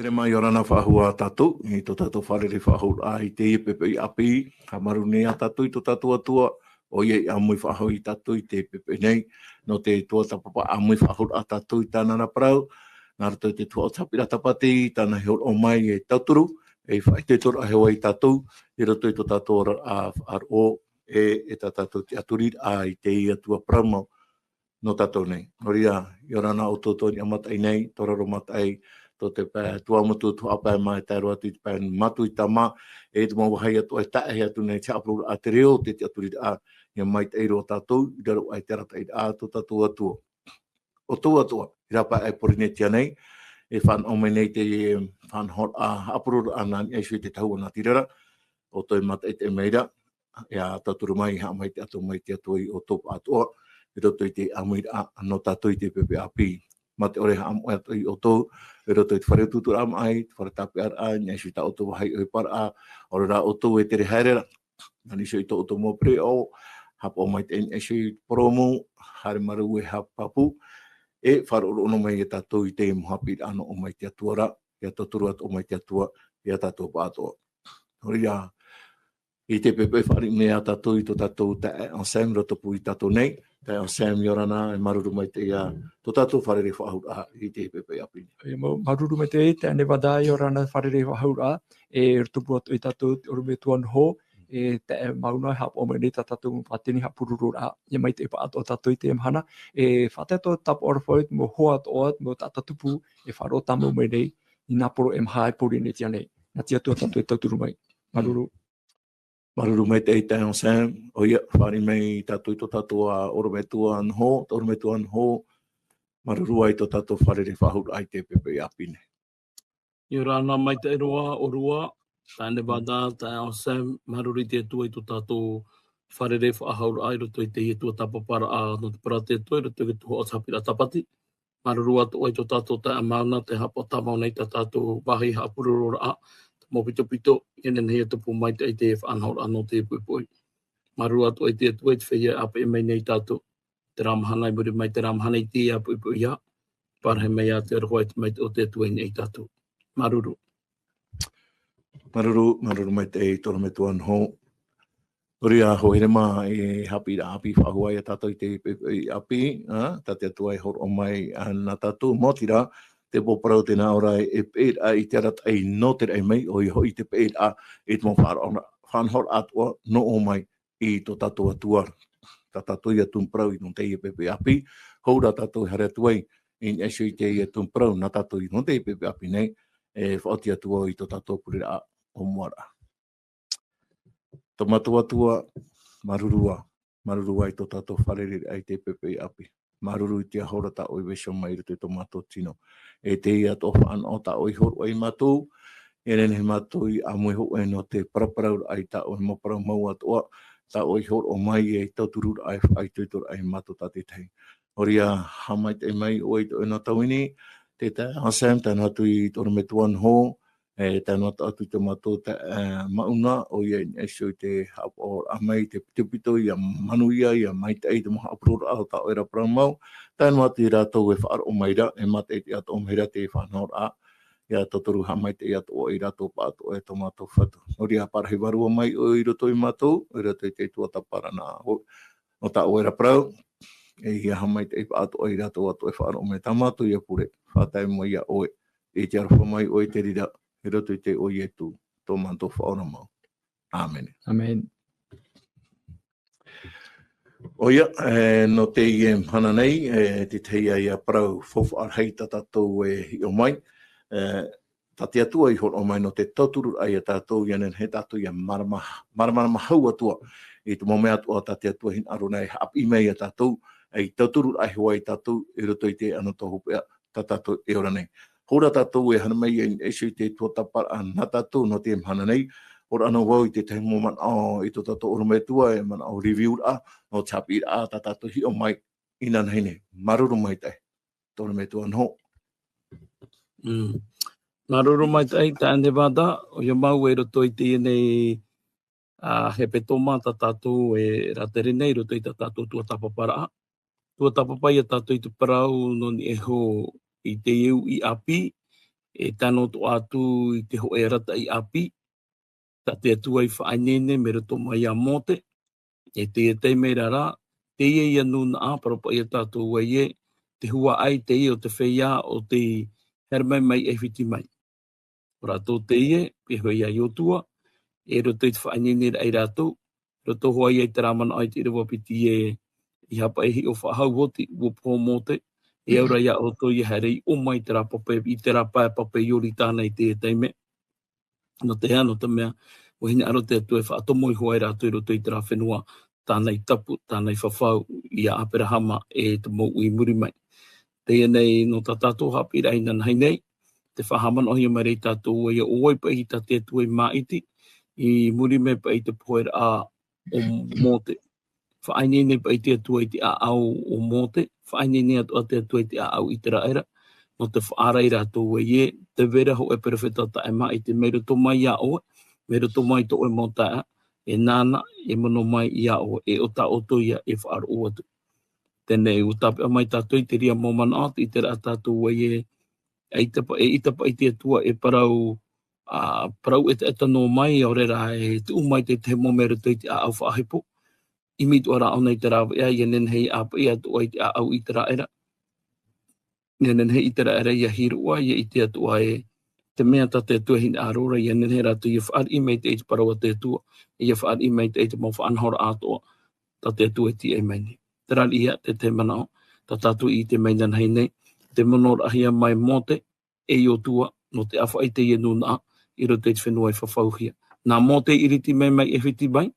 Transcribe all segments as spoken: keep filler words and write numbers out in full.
E mai, ʻia ora na faʻahou ā tātou i tō tātou fārerei-faʻahou-raʻa i teie poʻipoʻi ʻāpī. Haʻamāuruuru nei ā tātou i tō tātou Atua, ʻoia i ʻāmui faʻahou ia tātou i teie poʻipoʻi nei, nō te tuatāpapa ʻāmui faʻahou ā tātou i tāna ra parau, nā roto i te tuhaʻa o te haʻapiʻiraʻa Tāpati, tāna i hōroʻa mai e tauturu, e faʻaitoito-raʻa hoʻi ia tātou, i roto i tō tātou oraraʻa faʻaroʻo, e, e tā tātou tiʻaturiraʻa i teie Atua parau mau nō tātou nei. Nō reira, ʻia ora na ʻoutou i niʻa mataʻi nei, tō raro mataʻi, tō te pae Tuamotu, Tuhaʻa Pae mā, e tae roa atu i te pae Matuita mā, e te mau vāhi atoʻa e tae atu nei te haʻapurororaʻa, te reo, te tiʻaturiraʻa, ʻia maitaʻi roa tātou, i raro aʻe i te arataʻiraʻa a tō tātou Atua. ʻOutou atoʻa, i rāpae aʻe Pōrīnetia nei, e fānaʻo mai nei te faʻanahoraʻa, haʻapurororaʻa nā niʻa iho i te tahua natirara, ʻoutou e mātaʻitaʻi mai ra, ʻia tauturu mai, haʻamaitaʻi atoʻa mai te Atua ia ʻoutou pāʻatoʻa, i roto i te ʻāmuiraʻa nō tātou i teie poʻipoʻi ʻāpī. Mā te ʻore e haʻamoʻe atoʻa ia ʻoutou, i roto i te fare utuuturaʻa maʻi, te fare tāpeʻaraʻa, i niʻa iho i tā ʻoutou vāhi ʻohiparaʻa, ʻaore rā ʻoutou e tere haere ra, nā niʻa iho i tō ʻoutou mau pereʻoʻo, haʻapaʻo maitaʻi i niʻa iho i te porōmu, haere mārū e haʻapāpū, e faʻaroʻo noa mai ia tātou i teie mau haʻapiʻiraʻa nō ʻō mai te Atua ra, ʻia tauturu atoʻa mai te Atua ia tātou pāʻatoʻa. Nō reira, i teie poʻipoʻi, fāriʻi mai ā tātou i tō tātou taeaʻe Anselme, i roto pū ia tātou nei. Taeaʻe Anselme, ʻia ora na, e māuruuru maitaʻi ia tō tātou fārerei-faʻahou-raʻa i teie poʻipoʻi ʻāpī nei. ʻIa mau, māuruuru maitaʻi, taeaʻe Nevada, ʻia ora na fārerei-faʻahou-raʻa, e, i roto pū atoʻa ia tātou te ʻorometua Noho, e, taeaʻe Mauna, e haʻapaʻo mai nei tā tātou mau pātini haʻapurororaʻa, ʻia maitaʻi pāʻatoʻa tātou i teie mahana, e, faʻatae atoʻa tāpaʻo aroha i te mau hoa atoʻa, te mau taʻata tupu, e faʻaroʻo tāmau mai nei, i nā poro e maha e Pōrīnetia nei. Nā te Atua tātou e tauturu mai. Māuruuru. Māuruuru maitaʻi taeaʻe Anselme, ʻoia, fāriʻi mai tātou i tō tātou ʻorometua Noho, tō ʻorometua Noho, māuruuru ā i tō tātou fārerei-faʻahou-raʻa i teie poʻipoʻi ʻāpī nei. ʻIa ora na maitaʻi roa, ʻōrua, taeaʻe Nevada, taeaʻe Anselme, māuruuru i te Atua i tō tātou fārerei-faʻahou-raʻa i roto i teie tuatāpaparaʻa nō te parau a te Atua, i roto i te tuhaʻa o te haʻapiʻiraʻa Tāpati. Māuruuru atoʻa i tō tātou taeaʻe Mauna, tē haʻapaʻo tāmau nei i tā tātou vāhi haʻapurororaʻa, te mau pitopito, ʻia nehenehe e tupu maitaʻi te faʻanahoraʻa nō teie poʻipoʻi. Māuruuru atoʻa i te Atua i te feiā e ʻāpeʻe mai nei ia tātou. Terā mahana i muri mai terā mahana i teie poʻipoʻi ā, parahi mai ā te aroha e te maitaʻi o te Atua i niʻa ia tātou. Māuruuru. Māuruuru, māuruuru maitaʻi tō ʻorometua Noho. Nō reira, hoa here mā, e haʻapiʻiraʻa ʻāpī faʻahou ā ia tātou i teie poʻipoʻi ʻāpī, ā, tā te Atua e hōroʻa mai, ā, nā tātou, maoti rā, te mau parau tē nā ʻō ra e, e peʻeraʻa i te arataʻi nō te raʻi mai, ʻoia hoʻi te peʻeraʻa i te mau faʻanahoraʻa, faʻanahoraʻa atoʻa nō ʻō mai i tō tātou Atua, tā tātou ia tumu parau i nō teie poʻipoʻi ʻāpī, hou rā tātou e haere atu ai, i niʻa iho i teie tumu parau nā tātou i nō teie poʻipoʻi ʻāpī nei, e faʻaoti atu vau i tō tātou pureraʻa ʻōmuaraʻa. Tō mātou Atua, māuruuru ā, māuruuru ā i tō tātou fārereiraʻa i teie poʻipoʻi ʻāpī. Māuruuru i te hora tā ʻoe i vaiiho mai i roto i tō mātou tino. E teie atoʻa faʻanaho tā ʻoe i hōroʻa ia mātou, e nehenehe mātou e ʻāmui hōʻē nō te paraparau i tā ʻoe mau parau mau atoʻa, tā ʻoe i hōroʻa mai e tauturu ra, e faʻaitoito ra ia mātou tātaʻitahi. Nō reira, haʻamaitaʻi mai ʻoe i tō ʻoe nā tauini, te taeaʻe Anselme, tae noa atu i tō ʻorometua Noho, e, tae noa atu i tō mātou taeaʻe, e, Mauna, ʻoia i niʻa iho i te haʻapaʻoraʻa mai, te pitopito, ʻia manuia, ʻia maitaʻi i te mau haʻapurororaʻa o tā ʻoe ra parau mau, tae noa atu ia rātou e faʻaroʻo mai ra, e mātaʻitaʻi atoʻa mai ra te faʻanahoraʻa, ʻia tauturu haʻamaitaʻi atoʻa ia rātou pāʻatoʻa e tō mātou Fatu. Nō reira, parahi vārua mai ʻoe i roto ia mātou, i roto i te tuatāpaparaʻa nō, nō tā ʻoe ra parau, e ʻia haʻamaitaʻi pāʻatoʻa ia rātou atoʻa e faʻaroʻo mai tā mātou ia pure, faʻatae mai ia ʻoe, e te aroha mai ʻoe i te reira, i roto i te iʻoa o Ietu, tō mātou Faʻaora mau. ʻĀmene. ʻĀmene. ʻOia, e, nō teie mahana nei, e, te tahi ïa parau faufaʻa rahi tā tātou e hiʻo mai, e, tā te Atua i hōroʻa mai nō te tauturu ra ia tātou, ʻia nehenehe tātou ʻia māramarama, māramarama hau atoʻa i te mau mea atoʻa tā te Atua e hinaʻaro nei e haʻapiʻi mai ia tātou, e tauturu ra hoʻi ia tātou i roto i te anotau hopeʻa tā tātou e ora nei. Hou rā tātou e haere mai i niʻa iho i te tuatāpaparaʻa nā tātou nō te mahana nei, ʻōroʻa noa vau i te tahi mau manaʻo i tō tātou ʻorometua, e manaʻo review-raʻa, nō te haʻapiʻiraʻa tā tātou e hiʻo mai inanahi nei. Māuruuru maitaʻi. Tō ʻorometua Noho. Mm. Māuruuru maitaʻi, taeaʻe Nevada, ʻoia mau i roto i teie nei, ā, hepetoma tā tātou e rātere nei i roto i tā tātou tuatāpaparaʻa. Tuatāpapa ia tātou i te parau nō niʻa iho i teie uʻi ʻāpī, e tano atoʻa atu i te hōʻē arataʻi ʻāpī, tā te Atua i faʻaineine mai roto mai iā Mōte, e teie taime ra, teie ia nūnaʻa, parau paʻi ia tātou ē, te huaʻai teie o te feiā o tei haere mai mai ʻAifiti mai. ʻO rātou teie, pēhea iā Iosua, i roto i te faʻaineineraʻa ia rātou, i roto hoʻi ia i terā manaʻo i te ʻīrava piti ē, ʻeiaha paʻi e hiʻo faʻahou oti, ʻua pohe Mōte, e au ra iā ʻoutou ia haere i ʻō mai i terā pape, i terā pae pape Ioritana i teie taime. Nō te aha, nō te mea, ʻua hinaʻaro te Atua e faʻatomo iho ai rātou i roto i terā fenua, tāna i tapu, tāna i fafau, iā Aperahama e te mau ʻū i muri mai. Teie nei, nō tā tātou haʻapiʻiraʻa inanahi nei, tē faʻahaʻamanaʻohia mai ra ia tātou ē, ʻo vai paʻi tā te Atua i māʻiti, i muri mai paʻi i te poheraʻa o Mōte. Faʻaineine paʻi te Atua i te ʻāʻau o Mōte, faʻaineine atoʻa te Atua i te ʻāʻau ʻĪteraʻera, nō te faʻaara ia rātou ē, tē vai ra hōʻē perofeta taʻe māʻiti mai roto mai iā ʻoe, mai roto mai tō ʻoe mau taeaʻe, e nāna, e mano mai iā ʻoe, e ʻo tā ʻoutou ia e faʻaroʻo atu. Teie nei, ʻua tāpeʻa mai tātou i te reira mau manaʻo, tē ʻite ra tātou ē, ʻaita paʻi, e ʻaita paʻi te Atua e parau, ā, parau ʻetaʻeta noa mai, ʻaore rā e tuʻu mai te tahi mau mea i roto i te ʻāʻau faʻahepo. ʻImi atoʻa ra ʻōna i te rāveʻa, ʻia nehenehe ʻāpeʻe atoʻa i te ʻāʻau ʻĪteraʻera. ʻIa nehenehe ʻĪteraʻera ʻia hiroʻa, ʻia ʻite atoʻa ē, te mea tā te Atua e hinaʻaro ra, ʻia nehenehe rātou ʻia fāriʻi maitaʻi i te parau a te Atua, ʻia fāriʻi maitaʻi i te mau faʻanahoraʻa atoʻa, tā te Atua e tīaʻi mai nei. Terā ia te tahi manaʻo, tā tātou i ʻite mai inanahi nei, tē manoraʻahia mai Mōte, e Iosua, nō te ʻāfaʻi i teie nūnaʻa, i roto i te fenua i fafauhia. Nā Mōte i ʻiriti mai mai ʻAifiti mai,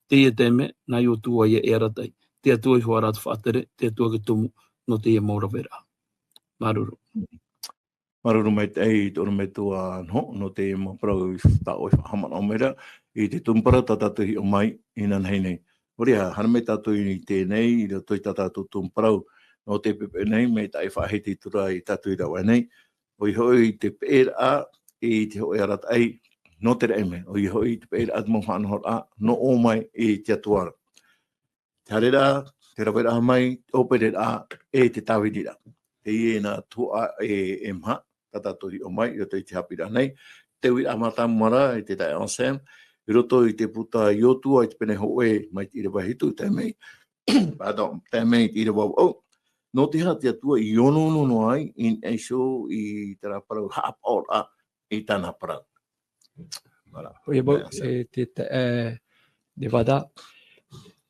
teie taime, nā Iosua ia e arataʻi. Te Atua iho ā rā te faʻatere, te Atua te tumu, nō teie mau raveraʻa. Māuruuru. Māuruuru maitaʻi i te ʻorometua Noho, nō teie mau parau tā ʻoe i faʻahaʻamanaʻo mai ra, i te tumu parau tā tātou i hiʻo mai, inanahi nei. ʻOia, haere mai tātou i teie nei, i roto i tā tātou tumu parau, nō te pepe nei, mai tā ʻoe i faʻahiti atu ra ia tātou i rave nei, ʻoia hoʻi te peʻeraʻa i te hōʻē arataʻi nō te raʻi mai. ʻOia hoʻi te peʻeraʻa te mau faʻanahoraʻa nō ʻō mai i te Atua ra. Te haereraʻa, te raveraʻa mai, ʻōpereraʻa, e te tāviniraʻa. Teie nā tuhaʻa e, e maha, tā tātou i hiʻo mai, i roto i te haʻapiʻiraʻa nei. Te uiraʻa mātāmua ra, i te taeaʻe Anselme, i roto i te puta Iosua i te pene hōʻē mai te ʻīrava hitu, tae mai, pardon, tae mai te ʻīrava vaʻu. Nō te aha te Atua i onoono noa ai, i niʻa iho i terā parau haʻapaʻoraʻa i tāna parau. Voilà. ʻOia mau, e te, te, e, Nevada,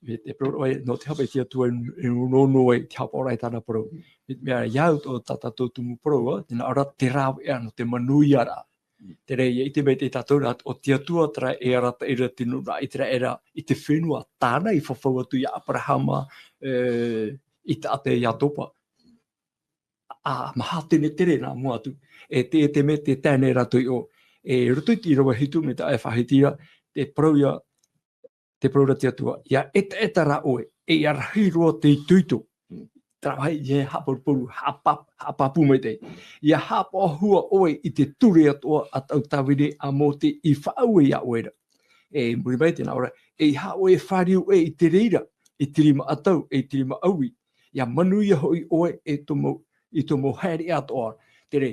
e te parau ē, nō te aha paʻi te Atua e onoono ai te haʻapaʻoraʻa i tāna parau. Mea, mea, ʻia au tō tā tātou tumu parau, ā, tē nā ʻō ra te rāveʻa nō te manuia ra. Terā, ʻia ʻite mai tātou ra, ʻo te Atua terā e arataʻi ra te nūnaʻa ʻĪteraʻera i te fenua tāna i fafau atu iā Aperahama, e, Isaaka, Iakoba. Ā, maha tenetere nā mua atu. E te, e te mea tē tae nei rātou i ʻō. E roto i te ʻīrava hitu mai tā ʻoe i faʻahiti ra, te parau ia, te parau ra te Atua, ʻia ʻetaʻeta rā ʻoe, e ʻia rahi roa te itoito. Mm. Terā vāhi ē haʻaparuparu, haʻapap-, haʻapāpū maitaʻi. ʻIa haʻapaʻohua ʻoe i te ture atoʻa a tāʻu tāvini a Mōte i faʻaue iā ʻoe ra. E muri mai tē nā ʻō ra, ʻeiaha ʻoe e fāriu ʻē i te reira, i te rima ʻatau, e i te rima ʻaui. ʻIa manuia hoʻi ʻoe e tō mau, i tō mau haereʻa atoʻa. Terā,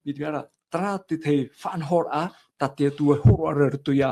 mai te mea ra, terā te, te faʻanahoraʻa, tā te Atua e hōroʻa ra i roto iā,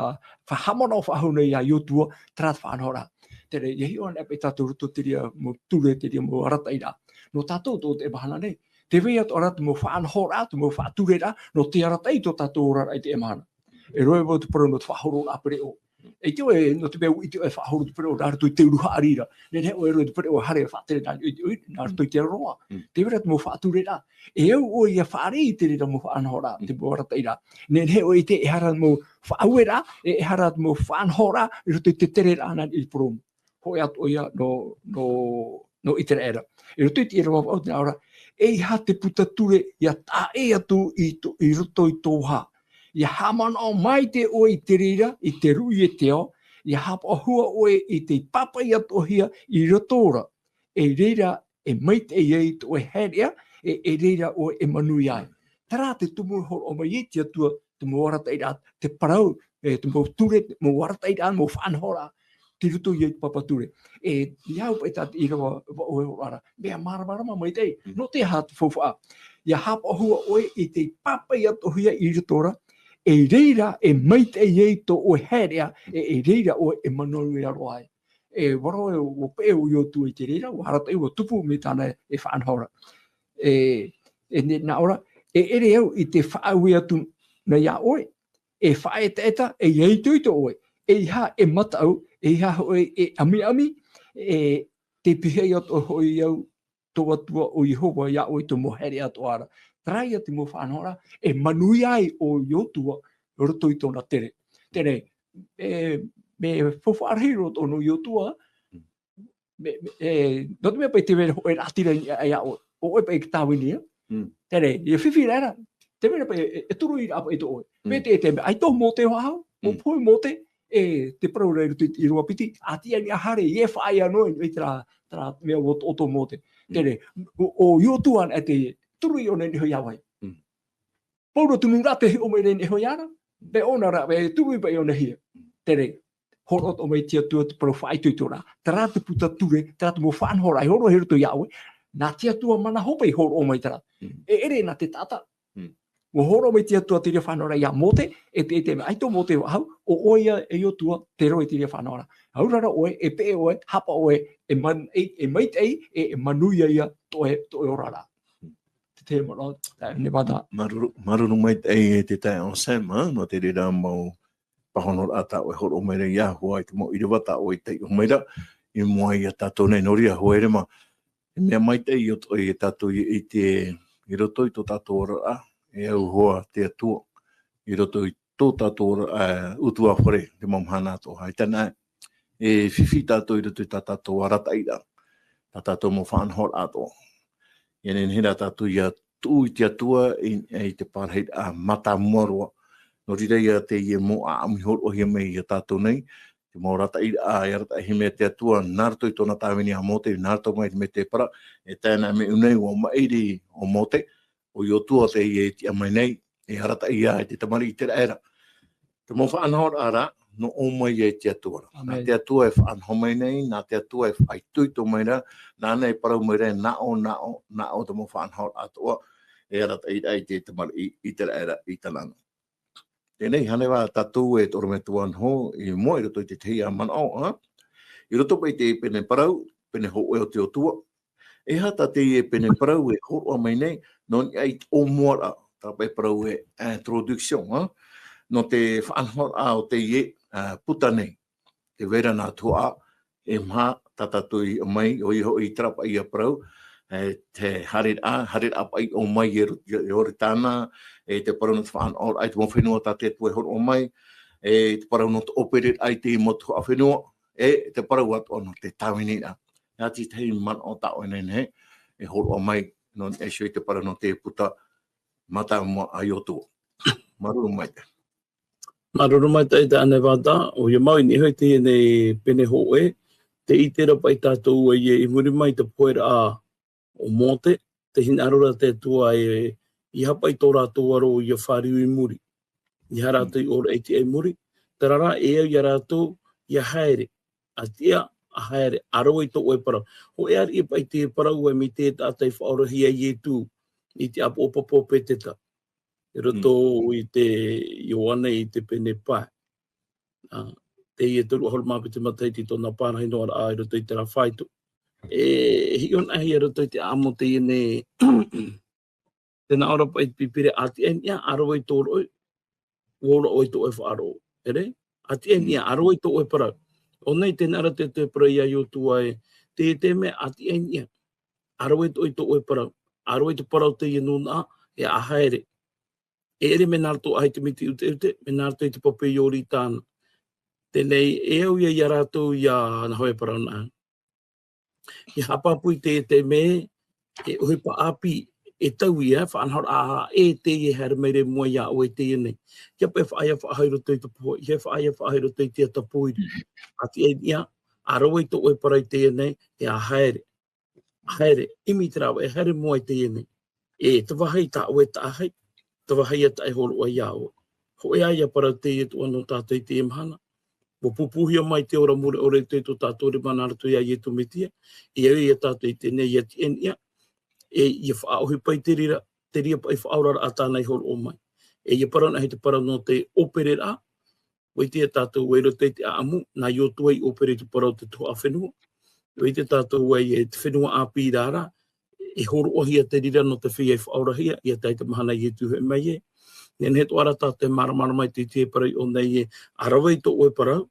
faʻahaʻamanaʻo faʻahou nei iā Iosua, terā te faʻanahoraʻa. Terā, ʻia hiʻo anaʻe paʻi tātou i roto i te reira mau ture, te reira mau arataʻiraʻa. Nō tātou tō teie mahana nei, tē vai atoʻa ra te mau faʻanahoraʻa, te mau faʻatureraʻa, nō te arataʻi tō tātou oraraʻa i teie mahana. E rave vau te parau nō te faʻahororaʻa pereʻoʻo. E ʻite ʻoe, nō te mea ʻua ʻite ʻoe e faʻahoro te pereʻoʻo, nā roto i te uru haʻari ra. Nehenehe ʻoe e rave te pereʻoʻo e haere e faʻatere nā, i, i, nā roto i te aroha. Mm. Tē vai ra te mau faʻatureraʻa. E au ʻoe ʻia fāriʻi i te reira mau faʻanahoraʻa, te mau arataʻiraʻa. Nehenehe ʻoe e ʻite e ʻere te mau faʻaueraʻa, e, e ʻere te mau faʻanahoraʻa, i roto i te tereraʻa nā niʻa i te purōmu. Hōʻē atoʻa ïa nō, nō, nō ʻĪteraʻera. I roto i te ʻīrava vaʻu tē nā ʻō ra, ʻeiaha te puta ture ʻia taʻa ʻē atu i tō, i roto i tō vāhi. ʻIa haʻamanaʻo maitaʻi ʻoe i te reira, i te ruʻi e te ao, ʻia haʻapaʻohua ʻoe i tei pāpaʻi atoʻahia i roto ra, e reira e maitaʻi ai tō ʻoe haereʻa, e, e reira ʻoe e manuia ai. Terā te tumu e hōroʻa mai ai te Atua, te mau arataʻiraʻa, te parau, e, te mau ture, te mau arataʻiraʻa, mau faʻanahoraʻa, tei roto ia i te papa ture. E, ʻia au paʻi tā te ʻīrava vaʻu e hōroʻa ra, mea māramarama maitaʻi, mm, nō te aha te faufaʻa. ʻia haʻapaʻohia ʻoe i te pāpaʻi atoʻa i roto ra, e reira e maitaʻi ai tō ʻoe haereʻa, e, e reira ʻoe e manuia roa ai. E vārua ʻo, ʻo peʻe ʻo Iosua i te reira, ʻua arataʻi, ʻua tupu mai tāna e faʻanahoraʻa. E, e nā ʻō ra, e ʻere au i te faʻaue atu nei iā ʻoe, e faʻaetaeta, e ʻia itoito ʻoe, ʻeiaha e mataʻu, ʻeiaha hoʻi e ʻamiʻami, e tē pihaʻi atoʻa hoʻi au, tō Atua ʻo Iehova iā ʻoe i tō mau haereʻa atoʻa ra. Terā ia te mau faʻanahoraʻa, e manuia ai ʻo Iosua i roto i tōna tere. Terā, e, mea faufaʻa rahi roa tōna Iosua, me, me, e, nō te mea paʻi tē vai ra hōʻē raʻatira i niʻa iā ʻoe, ʻo ʻoe paʻi e tāvini, ā? Mm. Terā, e fifi ra ra, tē vai ra paʻi e, e, e turuiraʻa paʻi tō ʻoe. Mm. Mai te, te mea, ʻaita ʻo Mōte faʻahou, ʻo Mm. pohe Mōte, e, te parau ra i roto i te ʻīrava piti, ʻa tiʻa i niʻa haere, e faʻaea noa i terā, terā mea ʻua toʻo tō Mōte. Mm. Terā, ʻo, ʻo Iosua anaʻe tē turu iāna i niʻa iho iā vai. Mm. Pauroa tunu rā tē hiʻo mai ra i niʻa iho iāna, paʻi ʻōna rā, e turu paʻi i ʻōna hia. Terā, hōroʻa atoʻa mai te Atua te parau faʻaitoitoraʻa. Terā te puta ture, terā te mau faʻanahoraʻa, e hōroʻa i roto iā ʻoe. Nā te Atua mana hope i hōroʻa mai terā. Mm. E ʻere nā te taʻata. Mm. ʻUa hōroʻa mai te Atua te reira faʻanahoraʻa iā Mōte, e te, e te mea, ʻaita ʻo Mōte faʻahou, ʻo ʻoe ia e Iosua, tē roaʻa i te reira faʻanahoraʻa. Auraʻa ʻoe, e peʻe ʻoe, hapa ʻoe, e man-, e, e maitaʻi, e, e manuia ia tō ʻoe, tō ʻoe oraraʻa. Te tahi manaʻo, taeaʻe Nevada. Māuruuru, māuruuru maitaʻi e te taeaʻe Sam, ā, nō te reira mau pāhonoraʻa tā ʻoe e hōroʻa mai ra iāʻu i te mau ʻīrava tā ʻoe i taiʻo mai ra, i mua iā tātou nei, nō reira, ʻaore mā, e mea maitaʻi ʻo tō ʻoe e tātou i, i te, i roto i tō tātou oraraʻa, e au hoʻi te Atua, i roto i tō tātou oraraʻa, ā, utuāfare, te mau mahana atoʻa. ʻAita anaʻe, e fifi tātou i roto i tā tātou arataʻiraʻa, tā tātou mau faʻanahoraʻa atoʻa. ʻIa nehenehe rā tātou ʻia tuʻu i te Atua i, i te parahiraʻa mātāmua roa. Nō reira ia teie mau ʻāʻamu i hōroʻahia mai iā tātou nei, te mau arataʻiraʻa, e arataʻihia mai e te Atua, nā roto i tōna tāvini ʻo Mōte, nā roto mai i te mētēpara, e tae noa mai i ʻō nei ʻua maʻiri ʻo Mōte, ʻo Iosua teie e tiʻa mai nei, e arataʻi ia e te tamariʻi ʻĪteraʻera. Te mau faʻanahoraʻa rā, nō ʻō mai e te Atua ra. Nā Amen. Te Atua e faʻanaho mai nei, nā te Atua e faʻaitoito mai ra, nāna e parau mai ra, nā ʻō, nā ʻō, nā ʻō te mau faʻanahoraʻa atoʻa, e arataʻi ra i te tamariʻi ʻĪteraʻera i tāna. Teie nei, ʻānei vā tātou e te ʻorometua Noho, i mua i roto i te tahi ā manaʻo, ā? I roto paʻi i te pene parau, pene hōʻē o te Atua, e aha tā teie pene parau e hōroʻa mai nei, nō niʻa i te ʻōmuaraʻa, tā paʻi parau e introduction, ā? Nō te faʻanahoraʻa o teie, ā, puta nei. Tē vai ra nā tuhaʻa e maha tā tātou i ʻō mai, ʻoia hoʻi terā paʻi ia parau, e te haereraʻa, haereraʻa paʻi ʻō mai e Ru-, e Ioritana, e te parau nō te faʻanahoraʻa i te mau fenua tā te Atua e hōroʻa mai, e te parau nō te ʻōpereraʻa i te mau tuhaʻa fenua, e te parau atoʻa nō te tāviniraʻa. E aha te tahi manaʻo tā ʻoe e nehenehe e hōroʻa mai nō, e hōʻē i te parau nō te puta mātāmua a Iosua. Māuruuru maitaʻi. Māuruuru maitaʻi taeaʻe Nevada, ʻoia mau i niʻa iho i teie nei pene hōʻē, tē ʻite ra paʻi tātou ē, i muri mai i te poheraʻa o Mōte, tē hinaʻaro ra te Atua e, ʻeiaha paʻi tō rātou aro ʻia fāriu i muri. ʻEiaha rātou i ʻō ra e tiʻa i muri, terā rā, e au ia rātou ʻia haere, ʻa tiʻa, ʻa haere, ʻa rave i tō ʻoe parau. Hōʻē ariʻi paʻi te parau ē mai te taʻata i faʻaorahia e Iesu i te ʻāpoʻo papa o Petera. I roto Mm. i te Ioane i te pene pae. Ā, teie toru ʻahuru mā piti matahiti tōna parahiraʻa i roto i terā faito. E hiʻo anaʻe i roto i te ʻāʻamu teie nei, tē nā ʻō ra paʻi te Pīpīria, ʻa tiʻa i niʻa, ʻa rave i tō roʻi, ʻua ora ʻoe i tō ʻoe faʻaroʻo. ʻEre? ʻA tiʻa i Mm. niʻa, ʻa rave i tō ʻoe parau. ʻO nei tē nā ʻō ra te, te parau ia Iosua ē, te, te mea ʻa tiʻa i niʻa, ʻa rave i tō, i tō ʻoe parau. ʻA rave i te parau teie nō nā, e ʻa haere. E ʻere mea nā roto ā i te miti ʻuteʻute, mea nā roto i te pape Ioritana. Teie nei, e au ia, ia rātou ia nā hōʻē parau nā. ʻIa haʻapāpū i te, te mea, e ʻohipa ʻāpī, e tau ia, faʻanahoraʻa ē teie e haere mai ra i mua iā ʻoe i teie nei. ʻIa paʻi faʻaea faʻahou i roto i te pohe, ʻia faʻaea faʻahou i roto i te ata pōiri. ʻA tiʻa i niʻa, ʻa rave i tō ʻoe parau i teie nei, e ʻa haere. Haere, ʻimi te rāveʻa, e haere mua i teie nei. E te vāhi tā ʻoe e taʻa ai, te vāhi ia taʻa e hōroʻa iā ʻoe. Hōʻē ā ia parau teie atoʻa nō tātou i teie mahana. ʻUa pūpūhia mai te ora mure ʻore i tō tātou rima nā roto iā Iesu Mesia, e au ia tātou i teie nei ʻia tiʻa i niʻa, e ʻia faʻaʻohipa i te reira, te reira paʻi faʻaoraraʻa tāna i hōroʻa mai. E ia parau na he te parau nō te ʻōpereraʻa, ʻua ʻite tātou ē i roto i te ʻāʻamu, nā Iosua i ʻōpere i te parau o te tuhaʻa fenua. ʻUa ʻite tātou ē e te fenua ʻāpī rā, e hōroʻahia te reira nō te feiā i faʻaorahia, ʻia tae i te mahana Ietu e hoʻi mai ē. Nehenehe atoʻa rā tātou e māramarama i te, te parau i ʻō nei ē, ʻa rave i tō ʻoe parau,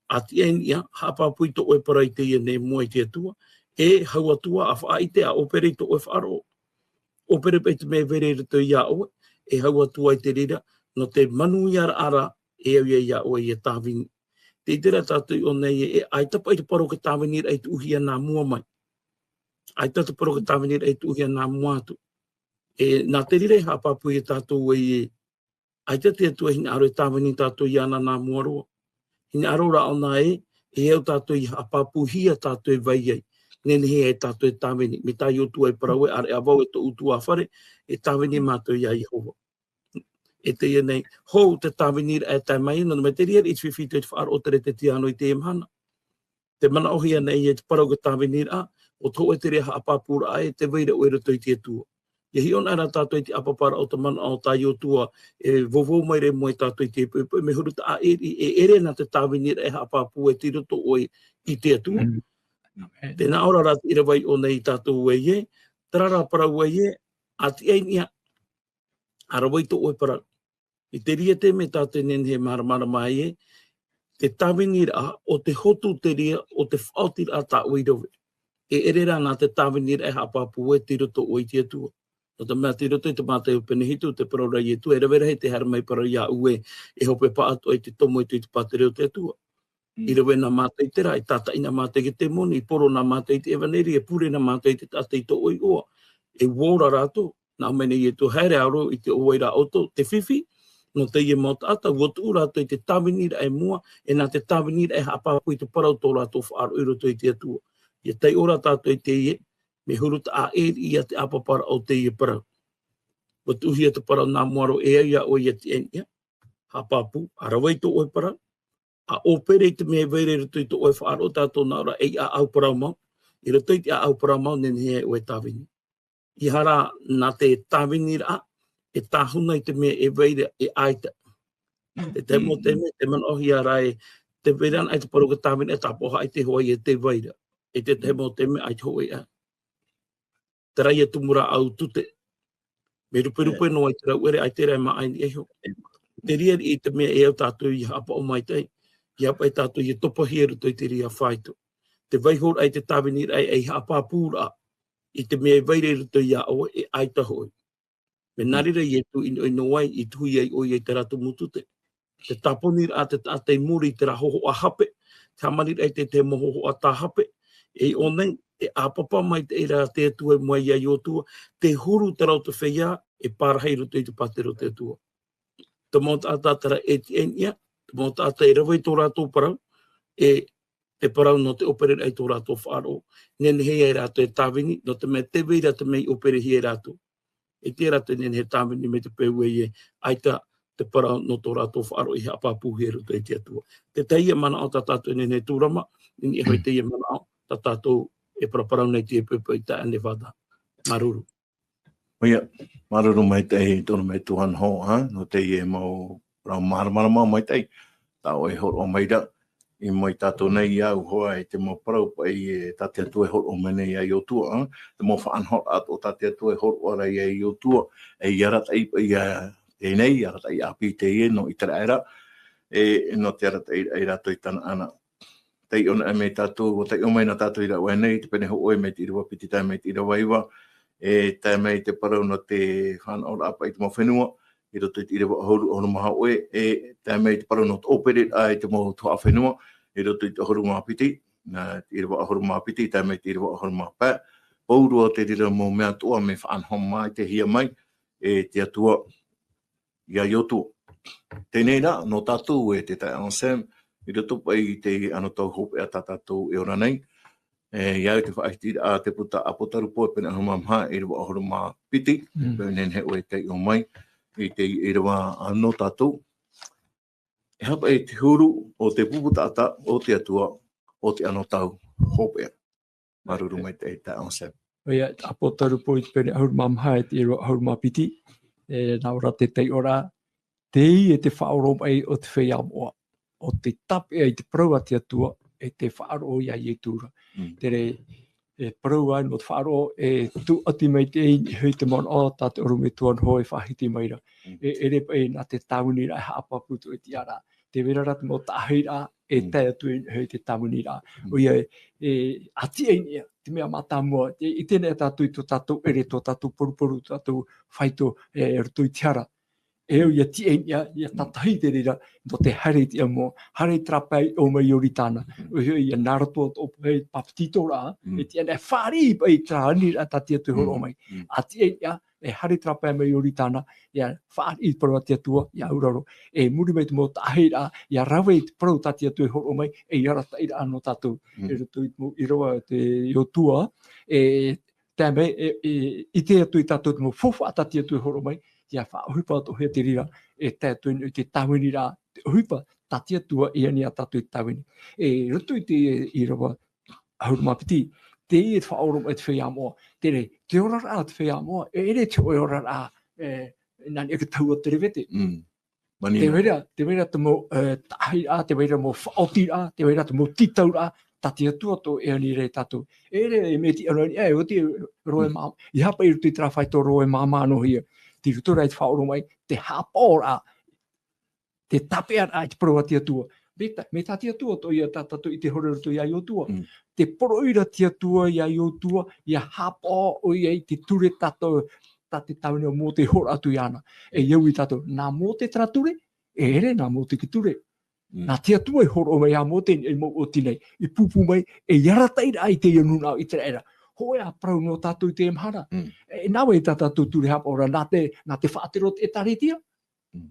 ʻa tiʻa i niʻa, haʻapāpū i tō ʻoe parau i teie nei moʻa i te Atua, e hau atu ā, ʻa faʻaʻite, ʻa ʻōpere i tō ʻoe faʻaroʻo. ʻŌpere paʻi te mea e vai ra i roto iā ʻoe, e hau atu ā i te reira, nō te manuiaraʻa ra, e au ia iā ʻoe ʻia tāvini. Tē ʻite ra tātou i ʻō nei ē, e ʻaita paʻi te parau o te tāviniraʻa i tuʻuhia nā mua mai. ʻAita te parau o te tāviniraʻa i tuʻuhia nā mua atu. E, nā te reira e haʻapāpū ia tātou ē, ʻaita te Atua e hinaʻaro e tāvini tātou iāna nā mua roa. Hinaʻaro rā ʻōna ē, e au tātou ʻia haʻapāpūhia tātou e vai ai. Nehenehe ai tātou e tāvini. Mai tā Iosua e parau ē, ʻāreʻa vau e tōʻu ʻutuāfare, e tāvini mātou iā Iehova. E teie nei, hou te tāviniraʻa e tae mai, nō te mea te reira i te fifi i te faʻaroʻo tere te tiano i teie mahana. Te manaʻohia nei e te parau o te tāviniraʻa, ʻo te hōʻē te reira haʻapāpūraʻa ē, tē vai ra ʻoe i roto i te Atua. ʻIa hiʻo anaʻe rā tātou i te ʻāpaparaʻa o te manaʻo tā Iosua, e vauvau mai ra i mua ia tātou i te poʻipoʻi, mea huru taʻa ʻē, e ʻere na te tāviniraʻa e haʻapāpū ē tei roto ʻoe i te Atua. Mm. Amen. Tē nā ʻō ra rā te ʻīrava i ʻō nei ia tātou ē, terā rā parau ē, ʻa tiʻa i niʻa, ʻa rave i tō ʻoe parau. I te reira te mea tātou e nehenehe e māramarama ai ē, te tāviniraʻa, ʻo te hotu te reira o te faʻaotiraʻa tā ʻoe i rave. E ʻere rā na te tāviniraʻa e haʻapāpū ē tei roto ʻoe i te Atua. Nō te mea tei roto i te Mātaio pene hitu, te parau ra a Ietu, e rave rahi te haere mai parau iāʻu ē, e hope pāʻatoʻa i te tomo i te pātireia o te Atua. Mm. I rave na mātou i terā, i tātaʻi na mātou i te temoni, i poro na mātou i te ʻevaneria, e pure na mātou i te taʻata i tō ʻoe iʻoa. E ʻua ora rātou, nā ʻō mai nei Ietu, haere ā rō i te ʻō vai ra ʻoutou, te fifi, nō teie mau taʻata, ʻua tuʻu rātou i te tāviniraʻa i mua, e nā te tāviniraʻa e haʻapāpū i te parau tō rātou faʻaroʻo i roto i te Atua. ʻIa taiʻo rā tātou i teie, mea huru taʻa ʻē ia te ʻāpaparaʻa o teie parau. ʻUa tuʻuhia te parau nā mua roa e au iā ʻoe ʻia tiʻa i niʻa, haʻapāpū, ʻa rave i tō ʻoe parau, ʻa ʻōpere i te mea e vai ra i roto i tō ʻoe faʻaroʻo, tā tōna ʻōraʻa e ʻāʻau parau mau, i roto i te ʻāʻau parau mau, nehenehe ai ʻoe e tāvini. ʻEiaha rā, nā te tāviniraʻa, e tāhuna i te mea e vai ra, e ʻaita. Te tahi mau taime, tē manaʻohia ra ē, tē vai ra anaʻe te parau o te tāvini, e tāpaʻo haʻaʻite hoʻi ē tē vai ra. E te tahi mau taime, ʻaita hōʻē ā. Terā ia tumu rāʻau tute. Mea ruperupe noa i te rauʻere, ʻaita rā e māʻa i niʻa iho. Te reira i te mea e au tātou ʻia haʻapaʻo maitaʻi, ʻia haʻapaʻo tātou ʻia topahia i roto i te reira faito. Te vaihoraʻa i te tāviniraʻa e haʻapāpūraʻa, i te mea e vai ra i roto iā ʻoe, e ʻaita hoʻi. Mea nā reira Ietu i ʻinoʻino ai, i tuhi ai ʻoia i terā tumu tute. Te tāponiraʻa te taʻata i muri i terā hōhoʻa hape, te hāmaniraʻa i te, te mau hōhoʻa tā hape, e i ʻō nei, e ʻāpapa maitaʻi rā te Atua i mua iā Iosua, tē huru terā ʻo te feiā, e pārahi i roto i te pātireia o te Atua. Te mau taʻata terā e tiʻa i niʻa, te mau taʻata e rave i tō rātou parau, e te parau nō te ʻōpereraʻa i tō rātou faʻaroʻo. Nehenehe ai rātou e tāvini, nō te mea tē vai ra te mea i ʻōperehia e rātou. E tiʻa rātou e nehenehe e tāvini mai te peu ē, ʻaita te parau nō tō rātou faʻaroʻo i haʻapāpūhia i roto i te Atua. Te tahi ia manaʻo tā tātou e nehenehe e tūrama, i niʻa hoʻi teie manaʻo tā tātou e paraparau nei i teie poʻipoʻi i tae ʻānei fāta. Māuruuru. ʻOia, māuruuru maitaʻi tonu mai Tuahine Hall, ā, nō teie mau parau māramarama maitaʻi, tā ʻoe e hōroʻa mai ra, i mua ia tātou nei, ʻia au hoʻi i te mau parau paʻi, e, tā te Atua e hōroʻa mai nei iā Iosua, ā, te mau faʻanahoraʻa tā te Atua e hōroʻa ra iā Iosua, e, ʻia arataʻi paʻi ia teie nei, ʻia arataʻi ʻāpī teie nō ʻĪteraʻera, e, nō te arataʻiraʻa ia rātou i Tanaana. Taiʻo anaʻe mai tātou, ʻua taiʻo mai na tātou i rāveʻa nei, te pene hōʻē mai te ʻīrava piti tae mai te ʻīrava iva, e tae mai te parau nō te fānaʻoraʻa paʻi i te mau fenua, i roto i te ʻīrava ʻahuru, ʻahuru mā hōʻē, e tae mai te parau nō te ʻōpereraʻa i te mau tuhaʻa fenua, i roto i te ʻahuru mā piti, nā te ʻīrava ʻahuru mā piti, tae mai te ʻīrava ʻahuru mā pae, pauroa te reira mau mea atoʻa mea faʻanaho maitaʻihia mai, e te Atua, iā Iosua. Teie nei rā, nō tātou e te taeaʻe Anselme, i roto paʻi i te anotau hopeʻa tā tātou e ora nei, e, ʻia au i te faʻahitiraʻa a te puta Apotarupo, e pene ʻahuru mā maha, ʻīrava ʻahuru mā piti, mm, e nehenehe ʻoe e taiʻo mai, i te ʻīrava nō tātou. E aha paʻi te huru o te pupu taʻata o te Atua, o te anotau hopeʻa. Māuruuru maitaʻi taeaʻe Anselme. ʻoia, ʻApotarupo i te pene ʻahuru mā maha e te ʻīrava ʻahuru mā piti, e, nā ʻō ra te taiʻoraʻa, teie te faʻaoromaʻi o te feiā moʻa, ʻo tē tāpeʻa i te parau a te Atua, e tē faʻaroʻo ia Ietu ra. Mm. Terā, e parau ai nō te faʻaroʻo, e tūʻati mai te ʻē i niʻa iho i te manaʻo tā te ʻorometua Noho e faʻahiti mai ra. Mm. E, e ʻere paʻi nā te tāviniraʻa e haʻapāpū atu i te tiʻaraʻa. Tē vai ra te mau taʻahiraʻa, e Mm. tae atu i niʻa iho i te tāviniraʻa. Mm. ʻOia, e, e, ʻa tiʻa i niʻa, te mea mātāmua, e, i teie nei tātou i tō tātou ʻere, tō tātou poruporu, tō tātou faito, e, roto i te hara. E au ia tiʻa i niʻa, ia tātahi te reira, nō te haere i te ʻāmoa, haere i terā pae i ʻō mai i Ioritana. Mm. ʻOia, ia nā roto atu i te papetitoraʻa, Mm. e tiʻa nei, fāriʻi paʻi i terā aniraʻa tā te Atua e hōroʻa Mm. mai. Mm. ʻA tiʻa i niʻa, e haere i terā pae mai Ioritana, ia fāriʻi i te parau a te Atua, ia auraro. E muri mai te mau taʻahiraʻa, ia rave i te parau tā te Atua e hōroʻa mai, ei arataʻiraʻa nō tātou. Mm. I roto i te mau ʻīrava te Iotua, e tae mai, e, e, ʻite atu ia tātou te mau faufaʻa tā te Atua e hōroʻa mai, ia faʻaʻohipa atoʻa hia te reira, e tae atu i te tāviniraʻa, te ʻohipa tā te Atua i ani ia tātou i te tāvini. E, i roto i te ʻīrava ʻahuru mā piti, teie te faʻaoromaʻi o te feiā moʻa, terā, te oraraʻa o te feiā moʻa, e ʻere te hōʻē oraraʻa, e, nā niʻa i te tahi o te revete. Mm. Manino. Tē vai ra, tē vai ra te mau, e, taʻahiraʻa, tē vai ra mau faʻaotiraʻa, tē vai ra te mau tītauraʻa, tā te Atua atoʻa e ani ra ia tātou. E ʻere, e mea tiʻa noa i niʻa, e oti, roe Mm. mā-, ʻeiaha paʻi i roto i terā faito roe māmā noa hia. Tei roto rā i te faʻaoromaʻi, te haʻapaʻoraʻa, te tāpeʻaraʻa i te parau a te Atua. Mai tā, mai tā te Atua atoʻa ia tā tātou i ʻite iho ra i roto ia Iotua. Mm. Tē poroʻi ra te Atua ia Iotua, ia haʻapaʻo ʻoia i te ture tātou, tā te tāvini a Mōte e hōroʻa atu iāna. E au ia tātou, nā Mōte terā ture, e ʻere nā Mōte te ture. Mm. Nā te Atua i hōroʻa mai ia Mōte i niʻa i te mau oti nei, i pūpū mai, ei arataʻiraʻa i teie nūnaʻa o ʻĪteraʻera. Hōʻē ā parau nō tātou i teie mahana. Mm. E, nā vai tā tātou ture haʻapaʻoraʻa, nā te, nā te faʻatere o te ʻĒtārētia. Mm.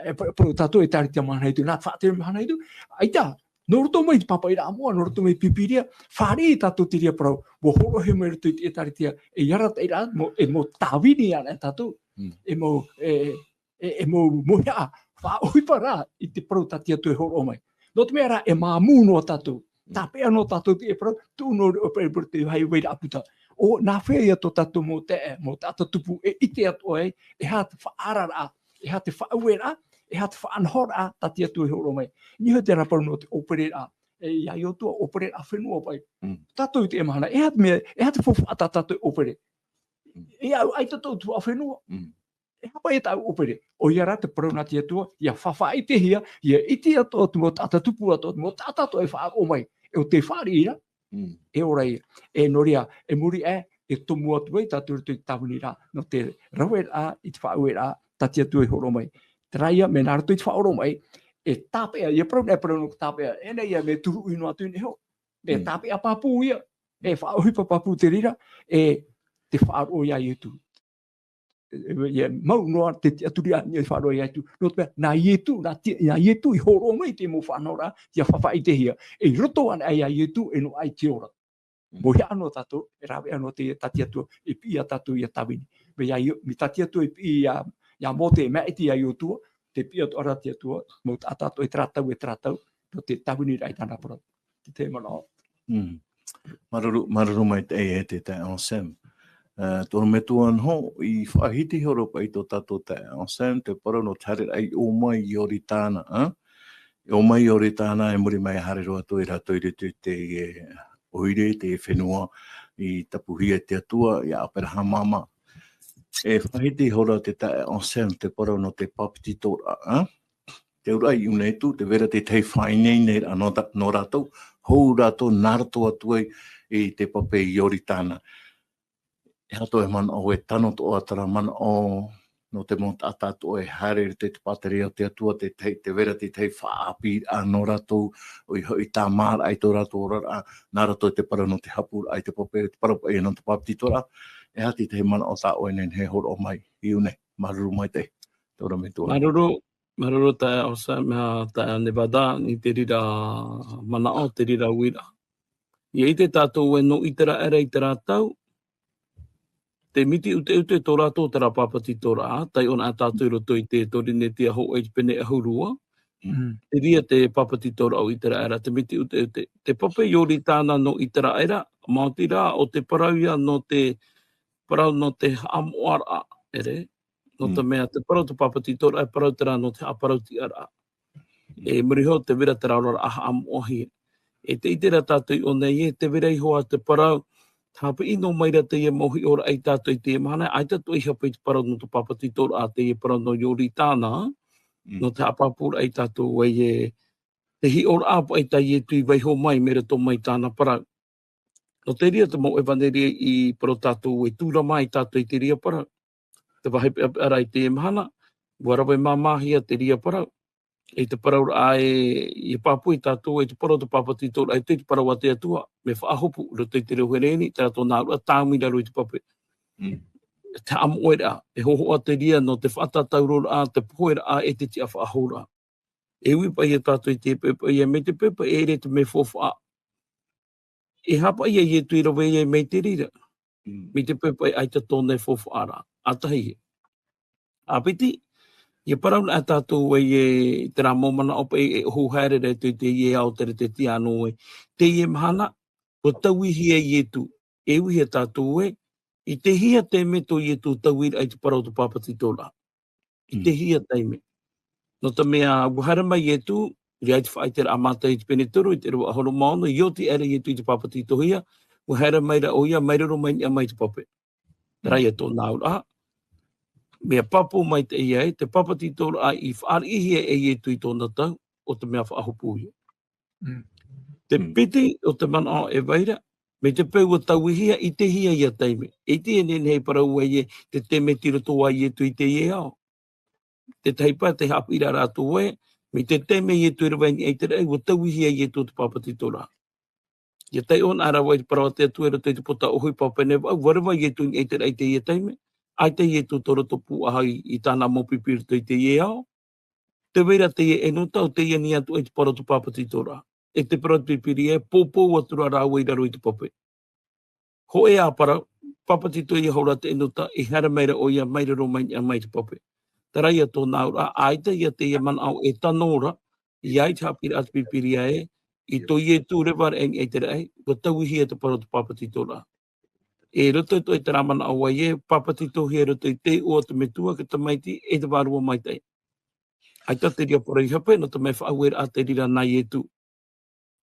E, pa-, parau tātou ʻĒtārētia mahana hitu, nā te faʻatere mahana hitu. ʻAita, nō roto mai i te pāpaʻiraʻa moʻa, nō roto mai i te Pīpīria, fāriʻi tātou te reira parau, ʻua hōroʻahia mai i roto i te ʻĒtārētia, ei arataʻiraʻa, mau, e mau tāvini anaʻe tātou, Mm. e mau, e, e, e mau mauhaʻa, faʻaʻohipa rā i te parau tā te Atua e hōroʻa mai. Nō te mea rā, e māmū noa tātou, Mm. tāpeʻa noa tātou te parau, tuʻu noa i te ʻōpere, ʻōpere te vairaʻa puta. ʻO nā hea ia tō tātou mau taeaʻe, mau taʻata tupu, e ʻite atoʻa ai, e aha te faʻaararaʻa, e aha te faʻaueraʻa, e aha te faʻanahoraʻa, tā te Atua e hōroʻa mai. Niʻa iho terā parau nō te ʻōpereraʻa, e, ia Iotua, ʻōpereraʻa fenua paʻi. Mm. Tātou i teie mahana, e aha te mea, e aha te faufaʻa tā tātou e ʻōpere? Mm. E au, ʻaita tō tātou tuhaʻa fenua. Mm. E aha paʻi tāʻu ʻōpere? ʻOia rā te parau nā te Atua, ia faʻaʻitehia, ia ʻite atoʻa te mau taʻata tupu atoʻa, te mau taʻata atoʻa e faʻaroʻo mai. E ʻo tē fāriʻi ra, Mm. e ora ia. E nō reira, e muri aʻe, e tomo atu ai tātou i roto i te tāviniraʻa, nō te raveraʻa, i te faʻaueraʻa, tā te Atua e hōroʻa mai. Terā ia, mea nā roto i te faʻaoromaʻi, e tāpeʻa, ia parau nei, parau nō te tāpeʻa, e nei ia mea turuʻi noa atu i niʻa iho. E Mm. tāpeʻa pāpū ia, e faʻaʻohipa pāpū te reira, e te faʻaroʻo ia Ietu. E, e, ia mau noa te tiʻaturi a, ia faʻaroʻo ia Ietu. Nō te mea, nā Ietu, nā te, nā Ietu i hōroʻa mai te mau faʻanahoraʻa, ia faʻaʻitehia. E i roto anaʻe ia Ietu, e noaʻa i te ora. Mm. Mauhaʻa noa tātou, e rāveʻa noa te, tā te Atua, e piʻi ia tātou ia tāvini. Mea ia, mea tā te Atua e piʻi ia, ia Mōte, e maʻiti ia Iotua, tē piʻi atoʻa ra te Atua, mau taʻata atoʻa e terā tau, e terā tau, nō te tāviniraʻa i tāna parau. Te, te manaʻo. Mm. Māuruuru, māuruuru maitaʻi e te taeaʻe Anselme. E, tō ʻorometua Noho, i faʻahiti iho ra paʻi tō tātou taeaʻe Anselme, te parau nō te haereraʻa i ʻō mai i Ioritana, ā? I ʻō mai i Ioritana, e muri mai haere roa atu ia rātou i roto i te, e, ʻoire, te fenua i tapuhia e te Atua, ia Aperahama mā. E faʻahiti iho ra te taeaʻe Anselme, te parau nō te papetitoraʻa, ā? Te auraʻa i ʻō nei atu, tē vai ra te tahi faʻaineineraʻa nō ta-, nō rātou, hou rātou nā roto atu ai i te pape Ioritana. E aha tō ʻoe manaʻo, e tano atoʻa terā manaʻo nō te mau taʻata atoʻa e haere i roto i te pātireia o te Atua, te tahi, tē vai ra te tahi faʻaʻāpīraʻa nō rātou, ʻoia hoʻi tāmāraʻa i tō rātou oraraʻa, nā roto i te parau nō te hapūraʻa i te pape, te parau paʻi nō te papetitoraʻa, e aha te tahi manaʻo tā ʻoe e nehenehe e hōroʻa mai i ʻō nei, māuruuru maitaʻi, tō ʻorometua. Māuruuru, Māuruuru taeaʻe Anselme, taeaʻe Nevada, i te reira manaʻo, te reira uiraʻa. ʻIa ʻite tātou ē nō ʻĪteraʻera i terā tau, tē miti ʻuteʻute tō rātou terā papetitoraʻa, taiʻo anaʻe tātou i roto i te Torinetia hōʻē i te pene ʻahuru ua. Mm. Te reira te papetitoraʻa o ʻĪteraʻera, tē miti ʻuteʻute. Te pape Ioritana nō ʻĪteraʻera, Maoti rā, ʻo te parau ia nō te, parau nō te haʻamoʻaraʻa, ʻere? Nō te mea, te parau te pāpetitoraʻa, e parau terā nō te haʻaparautiʻaraʻa. E muri iho, tē vai ra terā oraraʻa haʻamoʻahia. E tē ʻite ra tātou i ʻō nei ē, tē vai ra iho ā te parau, haʻapiʻi noa mai ra teie mau hiʻoraʻa ia tātou i teie mahana, ʻaita atoʻa i hape i te parau nō te pāpetitoraʻa, teie parau nō Ioritana, nō te haʻapāpūraʻa ia tātou ē, te hiʻoraʻa paʻi tā Ietu i vaiiho mai, mai roto mai i tāna parau. Nō te reira te mau ʻevaneria i parau tātou ē, tūrama ai tātou i te reira parau. Te vāhi peʻapeʻa ra i teie mahana, ʻua rave māmāhia te reira parau. I te parauraʻa ē, ʻia pāpū ia tātou ē, te parau te pāpetitoraʻa, ʻaita i te parau a te Atua, mea faʻahopu, i roto i te reo Hereni, terā tōna auraʻa, tāmui i raro i te pape. Te haʻamoʻe ra, e hōhoʻa te reira nō te faʻatātauroraʻa, te poheiraʻa, e te tiʻafaʻahouraʻa. E ui paʻi ia tātou i te peu paʻi ē, mai te peu paʻi ē, ʻere te mea faufaʻa. E aha paʻi ia Ietu i rave ai mai te reira. Mai te peu paʻi ʻaita tōna e faufaʻa ra. ʻA tahi ē. ʻA piti, ʻia parau na tātou ē, i terā mau manaʻo paʻi e ʻohu haere ra i te, teie ao, terā te tiʻa noa ē. Teie mahana, ʻua tauihia Ietu. E ui ia tātou ē, i te hia taime tō Ietu tauiraʻa i te parau te pāpetitoraʻa. I te hia taime. Nō te mea, ʻua haere mai Ietu, i reira te faʻaʻiteraʻa a Mataio i te pene toru, i te ʻīrava ʻahuru mā ono, i oti aʻera Ietu i te pāpetitohia, ʻua haere mai ra ʻoia, mai raro mai niʻa mai te pape. Terā ia tōna auraʻa. Mea pāpū maitaʻi ē, te pāpetitoraʻa i fāriʻihia e Ietu i tōna tau, ʻo te mea faʻahopu ia. Te piti o te manaʻo e vai ra, mai te peu ʻua tauihia i te hia ia taime. E ʻite e nehenehe e parau ai ē, te taime tei roto ai Ietu i teie ao. Te tahi paʻi te haʻapiʻiraʻa rātou ē, mai te taime Ietu i rave ai i te raʻi, ʻua tauihia Ietu te pāpetitoraʻa. ʻIa taiʻo na rāua i te parau a te Atua i roto i te pōtaʻa ʻohipa pene vaʻu, ʻua rave Ietu i te raʻi i teie taime, ʻaita Ietu tō roto pūʻohu i, i tāna mau pipi i roto i teie ao. Tē vai ra teie ʻenota, ʻo teie nei atoʻa i te parau te pāpetitoraʻa. E te parau te Pīpīria ē, poupou atu ra rāua i raro i te pape. Hōʻē ā parau, pāpetitohia ihora te ʻenota, e haere mai ra ʻoia mai raro mai niʻa mai te pape. Terā ia tōna auraʻa, ʻaita ia teie manaʻo e tano ra, ʻia ʻite haʻapiʻiraʻa te Pīpīria ē, i tō Ietu rave ra i niʻa i te raʻi, ʻua tauihia te parau te pāpetitoraʻa. I roto atoʻa i terā manaʻo ē, pāpetitohia i roto i te iʻoa o te Metua, te Tamaiti, e te Vārua Maitaʻi. ʻAita te reira parau i hape, nō te mea faʻaueraʻa te reira nā Ietu.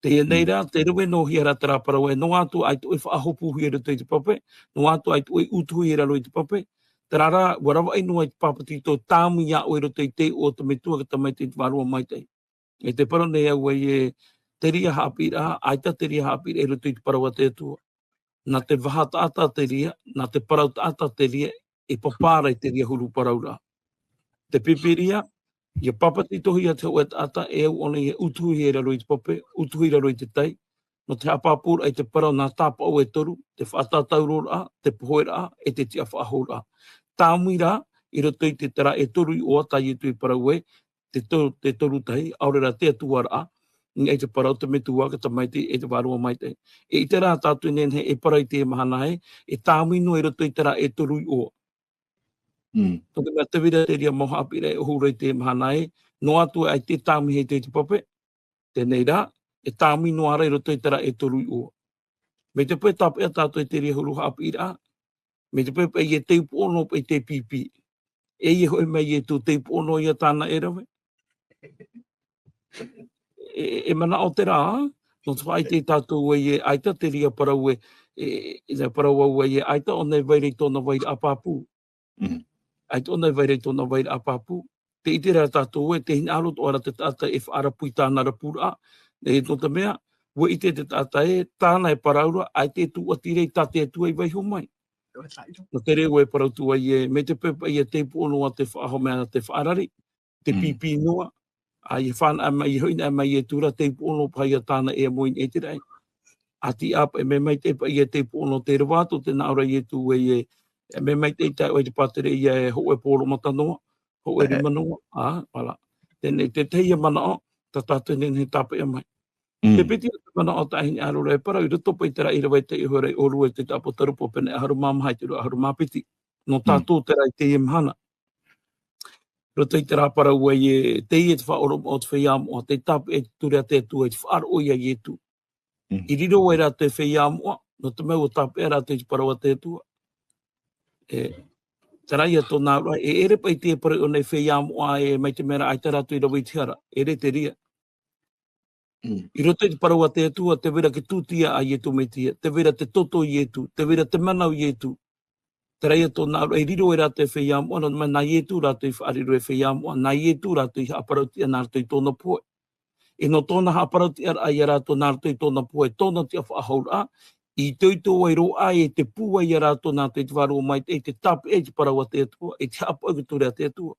Teie nei rā, tē rave noa hia ra terā parau ē, noa atu ʻaita ʻoe i faʻahopuhia i roto i te pape, noa atu ʻaita ʻoe i ʻutuhia i raro i te pape, terā rā, ʻua ravaʻi noa i te pāpetito tāmui iā ʻoe i roto i te iʻoa o te Metua, te Tamaiti, te Vārua Maitaʻi. E te parau nei au ē, te reira haʻapiʻiraʻa, ʻaita te reira haʻapiʻiraʻa i roto i te parau a te Atua. Nā te vaha taʻata te reira, nā te parau taʻata te reira, e pāpā ra i te reira huru parauraʻa. Te Pīpīria, ʻia pāpetitohia te hōʻē taʻata, e au ʻōna ʻia ʻutuhia i raro i te pape, ʻutuhia i raro i te tai, nō te haʻapāpūraʻa i te parau nā tāpaʻo e toru, te faʻatātauroraʻa, te poheiraʻa, e te tiʻafaʻahouraʻa. Tāmui rā, i roto i te, terā e toru iʻoa tā Ietu i parau ē, te to-, te toru tahi, ʻaore rā te Atua ra, i niʻa i te parau te Metua, te Tamaiti, e te Vārua Maitaʻi. E ʻite rā tātou e nehenehe e parau i teie mahana ē, e tāmui noa i roto i terā e toru iʻoa. Nō te mea tē vai ra te reira mau haʻapiʻiraʻa e ʻohu ra i teie mahana ē, noa atu ʻaita e tāmui i te, te pape, teie nei rā, e tāmui noa ra i roto i terā e toru iʻoa. Mai te peu e tāpeʻa tātou i te reira huru haʻapiʻiraʻa, mai te peu paʻi e teiupoʻo noa paʻi te pipi. E ʻia hoʻi mai Ietu, teiupoʻo noa ïa tāna e rave. E, e manaʻo terā, nō te faʻaʻite ia tātou ē, ʻaita te reira parau ē, e, e, e parau au ē, ʻaita ʻōna e vai ra i tōna vairaʻa pāpū. ʻAita ʻōna e vai ra i tōna vairaʻa pāpū. Tē ʻite ra tātou ē, tē hinaʻaro atoʻa ra te taʻata e faʻarapu i tāna rapuraʻa. E, nō te mea, ʻua ʻite te taʻata ē, tāna e parau ra, ʻaita e tūʻati ra i tā te Atua i vaiiho mai. Nō te reira e parau atu ai ē, mai te peu paʻi ʻia teiupoʻo noa te faʻahou mea te faʻarari, te pipi noa, ʻa ʻia fānaʻo mai, ʻia hoʻi mai Ietu ra, teiupoʻo noa paʻi ïa tāna e moʻe i te raʻi. ʻA tiʻa paʻi, mea maitaʻi paʻi ʻia teiupoʻo noa te rave atu, tē nā ʻō ra Ietu ē, e, mea maitaʻi tae ʻoe i te pātireia e hōʻē poro mata noa, hōʻē rima noa, ā, voilà. Teie, te tahi ïa manaʻo, tā tātou e nehenehe e tāpeʻa mai. Te piti o te manaʻo tā ʻoe e hinaʻaro ra e parau, i roto paʻi terā i Rave taiʻo iho ra e ʻōrua i te Taʻapo Tarupo pene ʻahuru mā maha i te ʻīrava ʻahuru mā piti. Nō tātou terā i teie mahana. Roto i terā parau ē, teie te faʻaʻoromaʻi o te feiā moʻa, tei tāpeʻa i te ture a te Atua, i te faʻaroʻo ia Ietu. I riro ai rātou e feiā moʻa, nō te mea ʻua tāpeʻa rātou i te parau a te Atua. E, terā ia tōna aroraʻa, e ʻere paʻi te parau ʻōna e feiā moʻa e mai te mea ra ʻaita rātou i rave i te hara, ʻeʻere te reira. Mm. I roto i te parau a te Atua, tē vai ra te tūtia a Ietu Metia, tē vai ra te toto o Ietu, tē vai ra te mana o Ietu. Terā ia tōna aroraʻa, e riro e rātou e feiā moʻa, nō te mea nā Ietu rātou i faʻariro e feiā moʻa, nā Ietu rātou i haʻaparautiʻa nā roto i tōna pohe. E nō tōna haʻaparautiʻaraʻa ia rātou nā roto i tōna pohe, tōna tiʻafaʻahouraʻa, i itoito ai roa e te pūai ia rātou nā roto i te Vārua Maitaʻi, i te tāpeʻa i te parau a te Atua, i te haʻapaʻo i te ture a te Atua.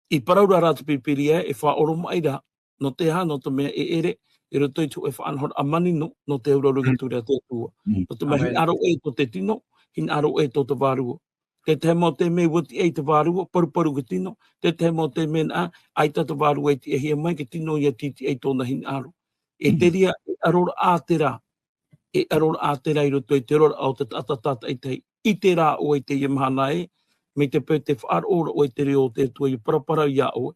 I parau ra rā te Pīpīria, e faʻaoromaʻi ra, nō te aha, nō te mea e ʻere, i roto i te hōʻē faʻanahoraʻa manino, nō te auraro i te ture a te Atua. Mm. Nō te mea hinaʻaro ʻē tō te tino, hinaʻaro ʻē tō te vārua. Te tahi mau taime ʻua tiʻa i te vārua, paruparu te tino, te tahi mau taime nā, ʻaita te vārua i tiʻahia mai, te tino ia tītiʻa i tōna hinaʻaro. E te reira, e ʻaroraʻa terā, e ʻaroraʻa terā i roto i te oraraʻa o te taʻata tātaʻitahi. ʻIte rā ʻoe i teie mahana ē, mai te peu tē faʻaroʻo ra ʻoe i te reo o te Atua, ʻia paraparau ia ʻoe.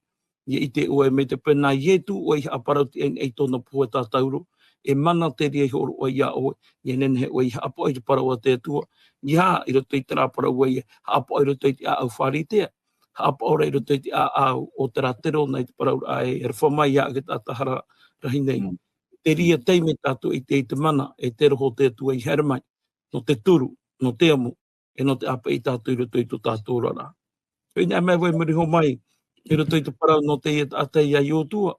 ʻIa ʻite ʻoe, mai te peu nā Ietu ʻoe i haʻaparautiʻa i tōna pohe tātauro, e mana te reira i hōroʻa ia ʻoe, ʻia nehenehe ʻoe i haʻapaʻo i te parau a te Atua, ʻia, i roto i terā parau ē, haʻapaʻo i roto i te ʻāʻau Pharisea, haʻapaʻo ra i roto i te ʻāʻau o terā terona i te parauraʻa e aroha mai ia te taʻata hara rahi nei. Mm. Te reira taime tātou i te, i te mana, e te roho o te Atua i haere mai, nō te turu, nō te amo, e nō te ʻāpeʻe ia tātou i roto i tō tātou oraraʻa. Hoi nā mea vai muri iho mai, i roto i te parau nō teie taʻata ia Iosua.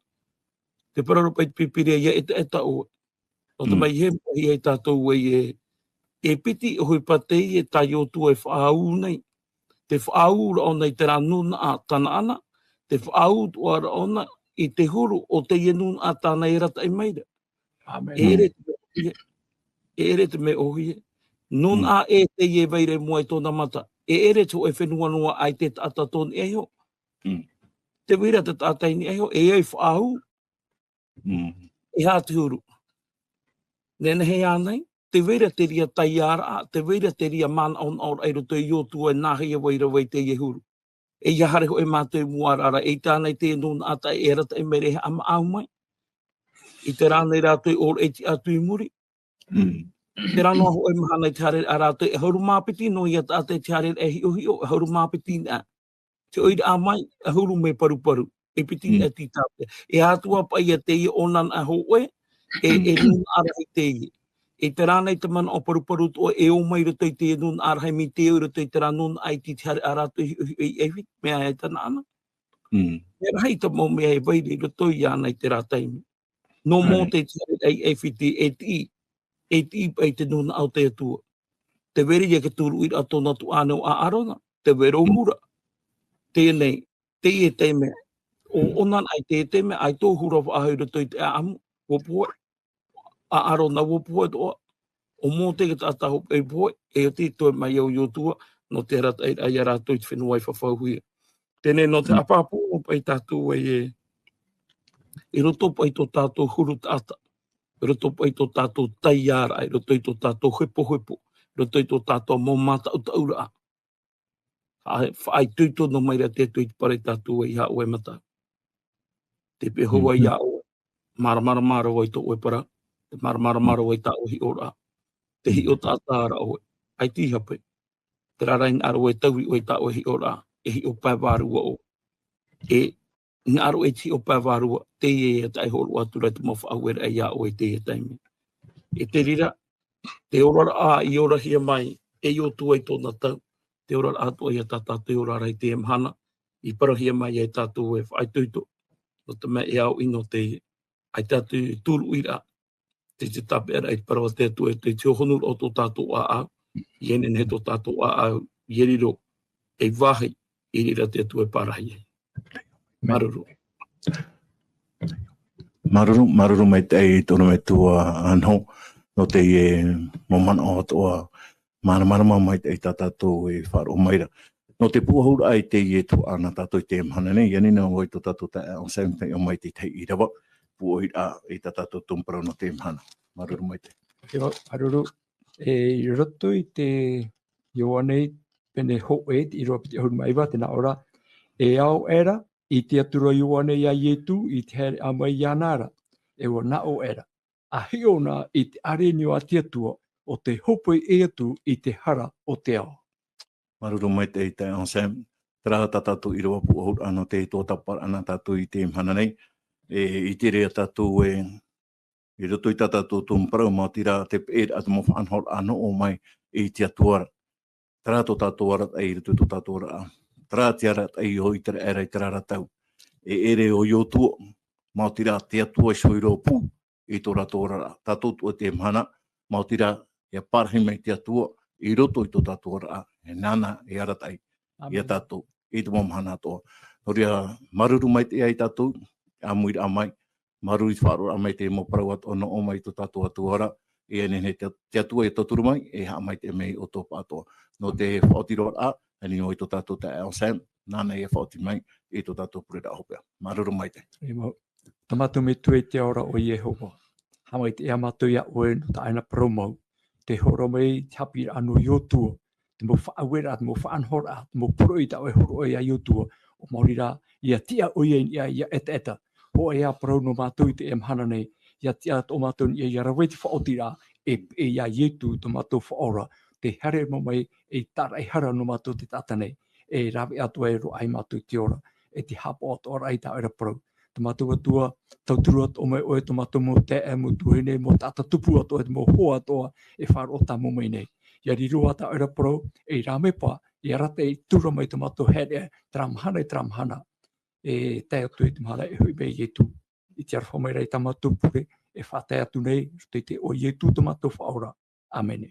Te parau ra paʻi te Pīpīria, ʻia ʻetaʻeta ʻoe. Nō te mea e hōroʻahia ia tātou ē, e piti ʻohipa teie tā Iosua e faʻaū nei. Te faʻaū ra ʻōna i terā nūnaʻa Tanaana, te faʻaū atoʻa ra ʻōna i te huru o teie nūnaʻa tāna e arataʻi mai ra. ʻĒmene. E ʻere te mea ʻōhie, e ʻere te mea ʻōhie. Nūnaʻa ʻē teie e vai ra i mua i tōna mata. E ʻere te hōʻē fenua noa ʻaita e taʻata tō niʻa iho. Mm. Tē vai ra te taʻata i niʻa iho, e ʻia faʻaū. Mm. E aha te huru? Nehenehe ānei, tē vai ra te reira taiāraʻa, tē vai ra te reira manaʻonaʻoraʻa i roto ia Iosua e nāhea vai ra vai teie huru. E ʻia haere hōʻē mātou i mua ra, e ʻaita ānei te nūnaʻa taʻa e arataʻi mai ra e haʻamāʻau mai. I terā nei rātou e ʻōraʻa i te ʻatu i muri. Mm. Terā noa hōʻē mahana i te haereraʻa a rātou, e ʻahuru mā piti noa ia taʻata i te haereraʻa e hiʻohiʻo, e ʻahuru mā piti nā. Te ʻoiraʻa mai, ʻahuru mea paruparu, e piti nā tītauhia. E aha atu ā paʻi ia teie ʻōnanaʻa hōʻē, e, e nūnaʻa rahi teie. E terā nei te manaʻo paruparu atoʻa e ō mai i roto i te nūnaʻa rahi mai te ō i roto i terā nūnaʻa iti i te haereraʻa a rātou i, i, i ʻAifiti, mea e Tanaana. Mm. Mea rahi te mau mea e vai ra i roto iāna i terā taime. Nō Mōse i te haereraʻa i ʻAifiti, e tiʻi, e tiʻi paʻi te nūnaʻa o te Atua. Tē vai ra ia te tūruʻiraʻa tōna tuaʻana ʻo ʻĀrona, tē vai ra ʻōhuru. Teie nei, teie taime, ʻo, ʻōna anaʻe i teie taime, ʻaita ʻōhuru faʻahou i roto i te ʻāʻamu, ʻua pohe. ʻĀrona ʻua pohe atoʻa, ʻo Mōse te taʻata hopeʻa i pohe, e oti atoʻa mai ia Iosua, nō te arataʻiraʻa ia rātou i te fenua i fafauhia. Teie nei nō te haʻapāpū noa paʻi tātou ē, i roto paʻi tō tātou huru taʻata, i roto paʻi tō tātou taiāraʻa, i roto i tō tātou hepohepo, i roto i tō tātou mau mātaʻutaʻuraʻa. Faʻa-, faʻaitoito noa mai ra te Atua i te parau ia tātou ē, ʻeiaha ʻoe e mata. Tei pīhaʻi vau ia ʻoe, māramarama ra vau i tō ʻoe parau, tē māramarama ra vau i tā ʻoe hiʻoraʻa. Tē hiʻo taʻata ra ʻoe, ʻaita e hape. Terā rā, hinaʻaro ʻoe e taui ʻoe i tā ʻoe hiʻoraʻa, e hiʻo pae vārua ʻoe. E hinaʻaro ʻoe e te hiʻo pae vārua, teie ia taʻa e hōroʻa atu ra te mau faʻaueraʻa ia ʻoe i teie taime. E te reira, te oraraʻa i orahia mai e Iosua i tōna tau, te oraraʻa atoʻa ia tā tātou e ora ra i teie mahana, i parauhia mai ia tātou e faʻaitoito, nō te mea e ao ʻino teie, ʻaita atu tūruʻiraʻa, te, te tāpeʻaraʻa i te parau a te Atua, te, te hohonuraʻa o tō tātou ʻāʻau, ʻia nehenehe tō tātou ʻāʻau, ʻia riro, ei vāhi, i reira te Atua e pārahi ai. Māuruuru. Māuruuru, māuruuru maitaʻi tō ʻorometua Ano, nō teie mau manaʻo atoʻa, māramarama maitaʻi tā tātou e faʻaroʻo mai ra. Nō te pūʻohuraʻa i teie tuhaʻa nā tātou i teie mahana nei, ʻia ani na vau i tō tātou taeaʻe Anselme, tei ʻō mai i te tahi ʻīrava, pūʻohuraʻa i tā tātou tumu parau nō teie mahana. Māuruuru maitaʻi. ʻIo, māuruuru. E, i roto i te Ioane pene hōʻē, te ʻīrava piti ʻahuru mā iva, tē nā ʻō ra, e ao aʻera, ʻite atu ra Ioane ia Ietu, i te haereʻa mai iāna ra, e ʻua nā ʻō aʻera. a hiʻo na i te ʻāreʻa a te Atua, ʻo te hōpoi ʻē atu i te hara o te ao. Māuruuru maitaʻi taeaʻe Anselme, terā tā tātou ʻīrava pūʻohuraʻa nō te tuatāpaparaʻa nā tātou i teie mahana nei, e, i te reira tātou e, i roto i tā tātou tumu parau, maoti rā te peʻeraʻa te mau faʻanahoraʻa nō ʻō mai i te Atua ra. Terā tō tātou arataʻi i roto i tō tātou oraraʻa. Terā te arataʻi o Iteraera i terā ra tau. E ʻere ʻo Iotua, maoti rā te Atua i soi rōpū i tō rātou oraraʻa. Tātou atoʻa i teie mahana, maoti rā, ʻia parahi mai te Atua i roto i tō tātou oraraʻa, e nāna e arataʻi ia tātou i te mau mahana atoʻa. Nō reira, māuruuru maitaʻi ia tātou, ʻāmuiraʻa mai, māuruuru i te faʻaroʻoraʻa mai i te mau parau atoʻa nō ʻō mai i tō tātou Atua ra, e nehenehe te, te Atua e tauturu mai, e haʻamaitaʻi mai i ʻoutou pāʻatoʻa. Nō te faʻaoti roa ra, ʻānei ʻo tō tātou taeaʻe Anselme, nāna ia faʻaoti mai i tō tātou pureraʻa hopeʻa. Māuruuru maitaʻi. E mau. Tā mātou Metua i te ao ra ʻo Iehova. Haʻamaitaʻi ā mātou ia ʻoe nō tā ʻoe na parau mau. Te hōroʻa mai te haʻapiʻiraʻa nō Iotua, te mau faʻaueraʻa, te mau faʻanahoraʻa, te mau poroʻi tā ʻoe i hōroʻa ia Iotua, ʻo maori rā, ʻia tiʻa ʻoia i niʻa ia ʻetaʻeta. Hōʻē ā parau nō mātou i teie mahana nei, ʻia tiʻa tō mātou niʻa ʻia rave i te faʻaotiraʻa, e, e ia Ietu tō mātou Faʻaora, tē haere mai e tāraʻehara nō mātou te taʻata nei, e rave atoʻa e roaʻa ia mātou i te ora, e te haʻapaʻo atoʻa ra i tā ʻoe ra parau. Tā mātou Atua, tauturu atoʻa mai ʻoe tō mātou mau taeaʻe mau tuahine, mau taʻata tupu atoʻa, te mau hoa atoʻa, e faʻaroʻo tāmau mai nei. ʻIa riro ā tā ʻoe ra parau, ei rāvepa, ʻia arataʻi atu ra mai tō mātou haereʻa, terā mahana e terā mahana. E tae atu i te mahana e hoʻi mai Ietu. I te aroha mai ra i tā mātou pure, e faʻatae atu nei, i roto i te iʻoa o Ietu tō mātou Faʻaora. ʻĀmene.